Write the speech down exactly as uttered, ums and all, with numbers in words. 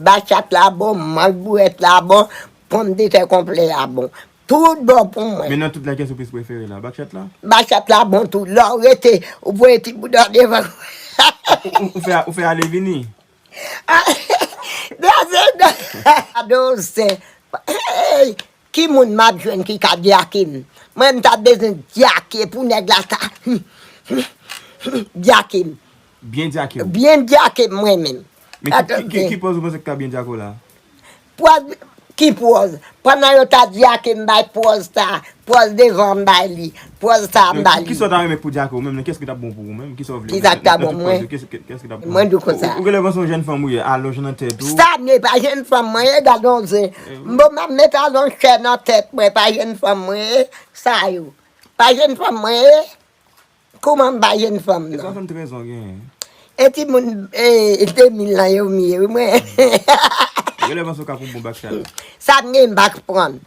Bachat la bon, manch bourèt la bon, ponmdetè konplè a bon. Tout bon pou mwen. Men nan tout la, kiyès ou plis prefere la? Bachat la? Bachat la bon tou. Lè w rete, ou voye ti bouda devan. Ou, ou, ou fè, ou fè ale vini? Dezè, adolesè. Hey, ki moun m ap jwenn ki ka dyake m? Mwen, m ta bezwen dyake pou nèg la ta dyake m. Byen dyake w. Byen dyake m mwen menm. Men ki, ki, ki, ki pòz ou panse ki ka byen dyake w la? Pwòz, ki pwòz? Pandan yo ta dyake m bay pwòz sa, pwòz devan m bay li, pwòz sa m bay li. Kisa w ta renmen pou dyake w menm? Kiyès ki t ap bon pou ou menm? Kisa w vle? Kisa ki ta bon mwen? Kiyès ki t ap bon? Mwen di w konsa. Ou genlè panse yon jèn fanm ou ye, alonj nan tèt ou. Sa m ye, pa jèn fanm mwen ye, gade yon zen. Bon, m ap met alonj chè nan tèt mwen, pa jèn fanm mwen ye, sa yo. Pa jèn fanm mwen ye. Kouman m pa jèn fanm nan? Swasanntrèz an w genyen. E timoun e, de mil lan yo m ye, wi, mwen. Genlè panse w ka pran bon bak sa. Sa m gen m pa k pran.